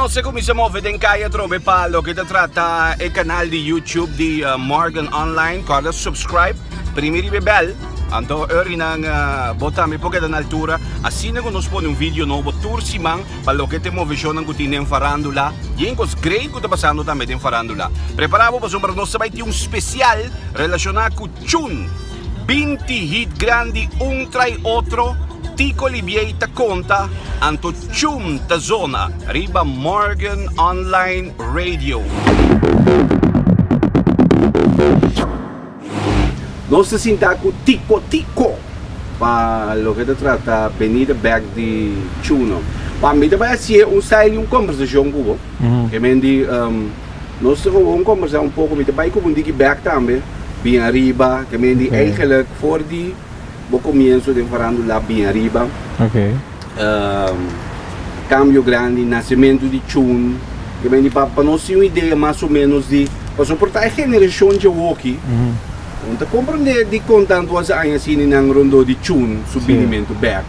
nos a kuminsá move den kaya atrobe pa loke ta trata e kanal di YouTube di Morgan Online. Kòrda subscribe, primi riba e bèl, anto urinan bo tambe por keda na altura asina ku nos pone un video nobo tur siman pa loke ta e moveshonnan ku tin den farándula i e kos great ku ta pasando tambe den farándula. Prepará bo pasobra nos ta bai tin un spesial relashoná ku Chun. 20 hit grandi un trai otro, Tico Libiey ta konta, anto Chum ta zona riba Morgan Online Radio. Nos ta sinta ku Tico Tico pa loke ta trata benida bek di Chuno. Pa mi ta bai hasié un style di un kombersashon ku bo. Ke men di nos ta gewoon kombersá un poko, mi ta bai ku bo un diki bek tambe, bin ariba, ke men di eigenlijk for di bo komienso den farandula bin ariba. Kambio grandi, nasementu di Chun, ke men di pa pa nos tin un idea mas o menos di, pasobra por ta e generashon djawoki no ta komprendé dikon tantu as aña asina nan rondó di Chun su binimentu bek.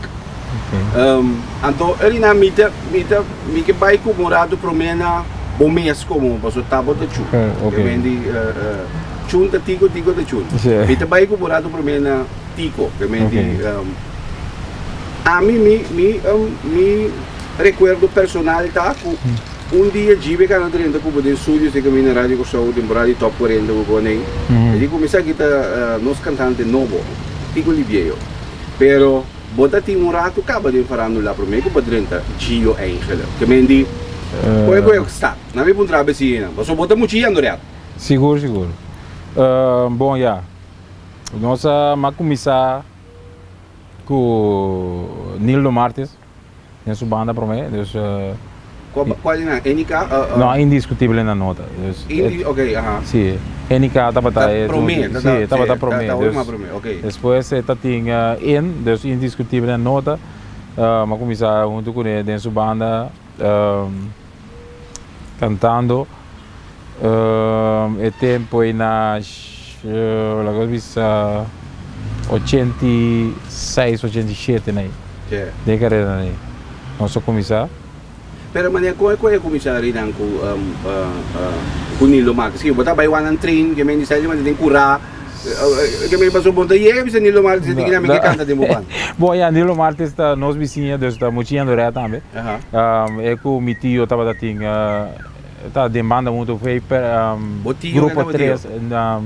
Anto Erina mi ta mi ta mi ke bai ku un ratu promé na bo mes komo pasobra ta bo ta Chun. Ke men di Chun ta Tico, Tico ta Chun. Mi ta bai ku un ratu promé na Tico, ke men di Ami mi mi mi rekuerdo personal ta ku un dia Djibe kana drenta ku bo den studio esei kaminda Radio Kòrsou temporada di Top 40 ku konei e di kuminsá kita nos kantante nobo Tico Libieo pero bo ta tin un ratu kaba den farandula promé ku bo drenta Gio Eingele ke men di koe koe sta nan mi puntra besinan pasobra bo ta muchi yendo real. Sigur sigur bon ya nos a kuminsá. Ku Nildo Martes den su banda prome dus. Cual di nan? NK? No, Indiscutible na nota. Dus, Indi, ok, aha. Si, NK tabata e. Prome, si, tabata prome. Ta hopi mas prome, ok. Despues e ta tin in, dus Indiscutible na nota. Mi a kuminsá huntu kuné den su banda kantando. E tempo ei na laga nos bisa 86, 87 na ei. Den karera na ei nos a kuminsá. Pero manera kon e kuminsá rinan ku ku Nilo Marques? Bo ta bai wan nan train ke men di sa den kurá ke men pasobra bo ta yega bisa Nilo Marques e di kina mi ke kanta den bo banda. Bon ya Nilo Marques ta nos bisiña dus ta muchi yandoré tambe. E ku mi tio tabata tin. Ta den banda hunto fei Bo tio grupo kende bo tio? 3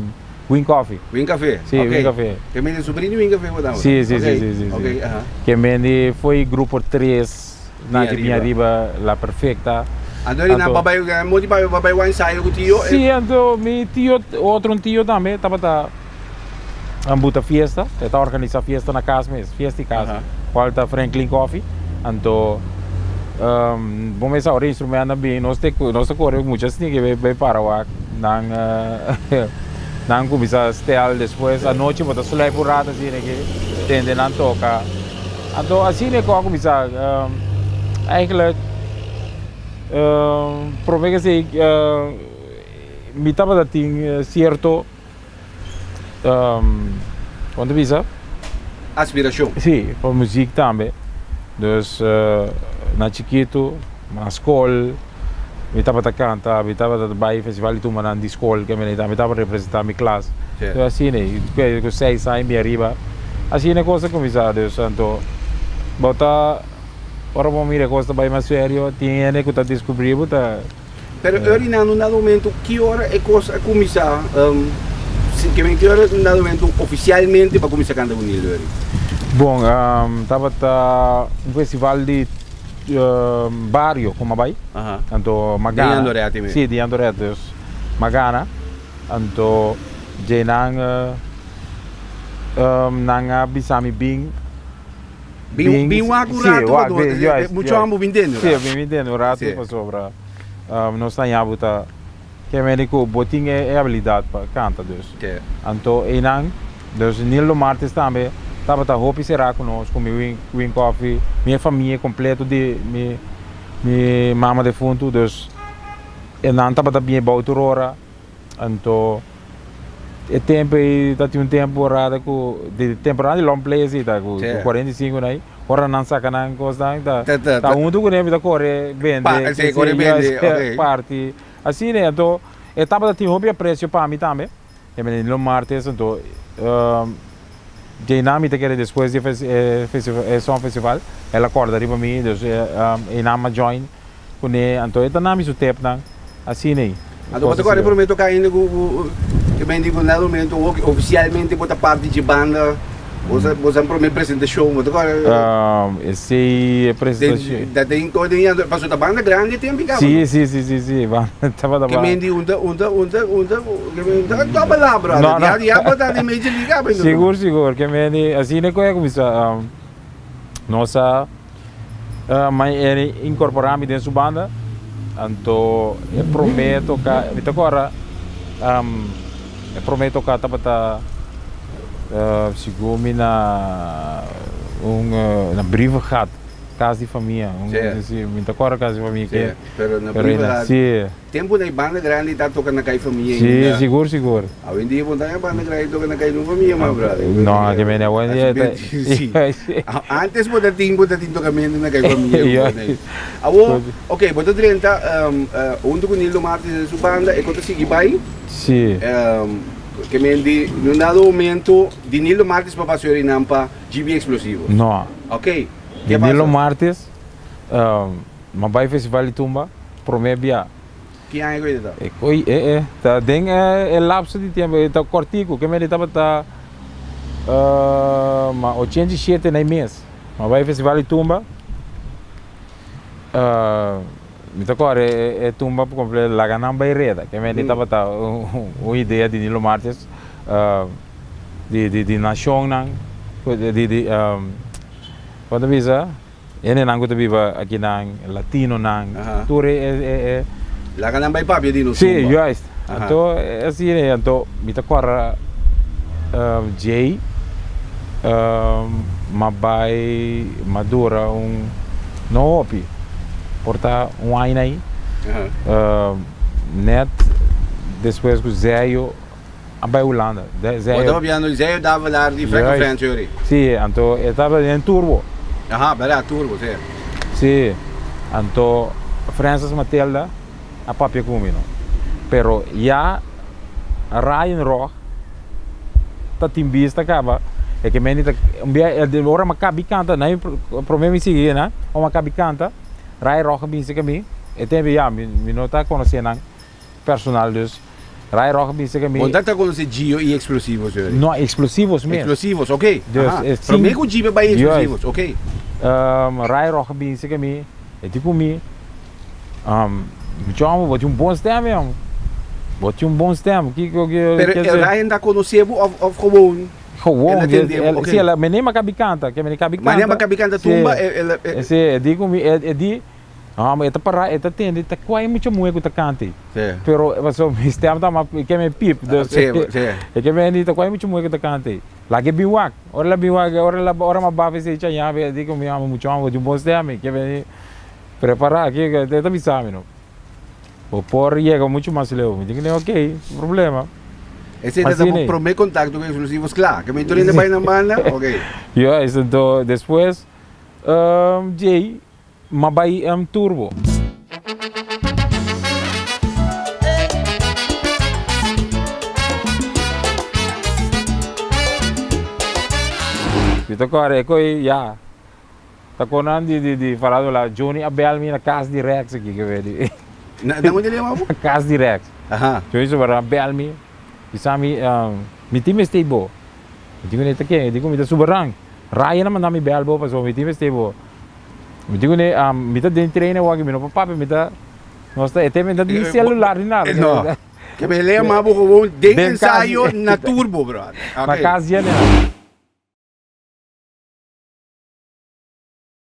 Win Coffee. Win Café? Sí, Ok. Win Café. Ke mende subrin di Win Café bo ta ora? Sí, sí, Ok, sí, sí, sí, ok, sí. aha. Ke mende foi grupo 3 na Bin ke bin ariba. ariba La Perfecta. Anto di nan Anto babay mo di babay babay wan ensayo ku tio e. Sí, anto mi tio otro un tio tambe tabata buta fiesta, e ta organisa fiesta na kas mes, fiesta di kas, kual ta Franklin Coffee, anto bo mes ora instrumentnan bin nos ta nos ta kore mucha sneaky bai bai para wak nan nan kuminsa stel despues anochi bo ta sluip un rato asina ke tende nan toka, anto asina e kos a kuminsa eigenlijk prome ke si mi tabata tin sierto. Kon ta bisa? Aspirashon. Si, pa muzik tambe. Dus na chikitu, na skol, mi tabata kanta, mi tabata bai festival di tumbanan di skol, ke mi tabata representá mi klas. Dus asina, ku seis aña bin ariba, asina e kos a kuminsá. Dus anto bo ta, ora bo mira e kos ta bai mas serio, tin hende ku ta diskubrí bo ta. Pero ora nan un dado momento ki ora e kos a kuminsá ke men ki ora un dado momento ofisialmente bo a kuminsá kanta ku Neil Lurie? Bon tabata un festival di bario ku mi a bai anto mi a gana Den Andoreti mes? Si den Andoreti dus mi a gana anto dje nan nan a bisa mi bin. Bin, bin wak un rato pa do, mucho ambo bin tende un rato. Sí, bin tende un rato pasobra nos ta ña bo ta ke mende ku bo tin e abilidat pa kanta dus. Anto einan, dus Nildo Martes tambe tabata hopi será ku nos, ku mi Win Coffee, mi e famia kompleto di mi mi mama defuntu, dus e nan tabata bien bou tur ora. Anto. E tempo ei ta tin un temporada ku di temporada di long play asi ta ku 45 na ei ora nan saka nan kosnan ta ta huntu ku mi ta kore bende Si kore bende ok parti asina anto e tabata tin hopi aprecio pa mi tambe e mi lo martes anto djeinan mi ta kere despues di e e song festival el a korda riba mi dus einan mi a join Kuné anto e ta na mi su tepnan asina ei. Anto bo ta kòrda e promé toká ainda ku ku ke men di ku na momento oki ofisialmente bo ta parti dje banda bo sa bo sa promé presentashon bo ta kòrda? Esei e presentashon. Da den ko den ya pasobra ta banda grandi e tempu kaba no? Si si si si si banda tabata Ke men di un ta un ta un ta un ta ke men ta dòbel la brother ya ya bo ta den major league kaba ainda no? Sigur sigur ke men di asina ku a kuminsá nos a. Ma e incorpora mi den su banda, anto e prome toca, mi ta acorda e prome toca tabata segun mi na un na Brievengat, cas di famia, mi ta acorda cas di famia ke, pero na Brievengat. Tempu na e banda grandi ta toka na kai famia ainda. Si, sigur, sigur. Awendia bo ta e banda grandi toka na kai no famia ma brother. No, ke mene awendia ta. Si. Antes bo ta tin bo ta tin tokamentu na kai famia. Awo, ok, bo ta drenta huntu ku Nildo Martis den su banda e ko ta sigui bai. Si. Ke men di un dado momento di Nildo Martis pa pasa yorinan pa GB Explosivos. No. Ok. Di Nildo Martis. M'a bai festival di tumba prome bia. Ki aña ku e ta? E koi e e ta den e lapso di tempo e ta kortiku ke mende tabata ma 87 na e mes. M'a bai festival di tumba mi ta kore e tumba por kompleto laga nan bai reda ke mende tabata un idea di Nilo Martes di di nashonnan di di kon ta bisa. Hendenan ku ta biba akinan, latinonan, tur e e e. Laga nan bai papia di nos tumba. Si, juist. Anto asina e, anto mi ta kòrda djei m'a bai, m'a dura un, no hopi, por ta un aña ei, nèt despues ku Zeyo a bai Hulanda. Bo ta papiando di Zeyo Davelaar di Frekke Friends yori? Si, anto e tabata den Turbo. Aha, berdad, Turbo, si. Si, anto Francis Matilda a papia ku mi no. Pero ya Ryan Rog ta tin bista kaba, e ke mende ta, un bia, ora mi a kabi kanta, na e prome mi sigui na, ora mi a kabi kanta, Ryan Rog a binse ku mi, e tempo ya mi no ta konosé nan personal dus. Rai Rock bisa que mi. Bo ta conoce Gio y Explosivos yori? No, Explosivos mes. Explosivos, ok. Dus, Aha. Eh, Prome cu Gio bay Explosivos, ok. Rai Rock bisa que mi, e di cu mi, mucho homber, bo tin un bon stem, jong. Bo tin un bon stem. Kico ke Pero el Ryan ta conoce bo of, of gewoon? Gewoon, el a tende bo, ok. Si, el a, mene mi a cabi canta, ke mene cabi canta. Mane a cabi canta tumba, el, el, Si, e di cu mi, e di. Hòmber, e ta pará, e ta tende, ta kua e mucha muhé ku ta kanta ei. Sí. Pero pasobra mi stèm ta mas, e ke mi pip, dus Sí, sí. e ke mi ta kua e mucha muhé ku ta kanta ei. Laga e bin wak. Ora el a bin wak, ora el a, ora mi a bafa esei chaña, e di ku mi, hòmber, mucha hòmber tin un bon stèm, e ke mi prepará, ke e ta bisa mi no. Bo por yega muchu mas leu. Mi di ku ne, ok, sin problema. Esei ta bo promé kontakto ku Explosivos Kla. Ke mi tur hende bai nan banda, ok. Juist, anto despues, djei. Ma bai em turbo. Mi ta kore e koi ya. Ta konan di di di faradula Johnny a bel mi na kas di Rex aki ke wedi. Na na unda lema bo? Kas di Rex. Aha. Johnny Soberano a bel mi bisa mi mi tin mester bo. Mi tin ku ta ken? Mi tin ku mi ta Soberano. Ryan a manda mi bel bo pasobra mi tin mester bo. Mi tin kune, mi ta den train awor aki, mi no por papia, mi ta, nos ta, e te mi ta ni celular ni nada. No, ke mi lea ma bo gewoon den ensayo na turbo, brother. Na kas yene.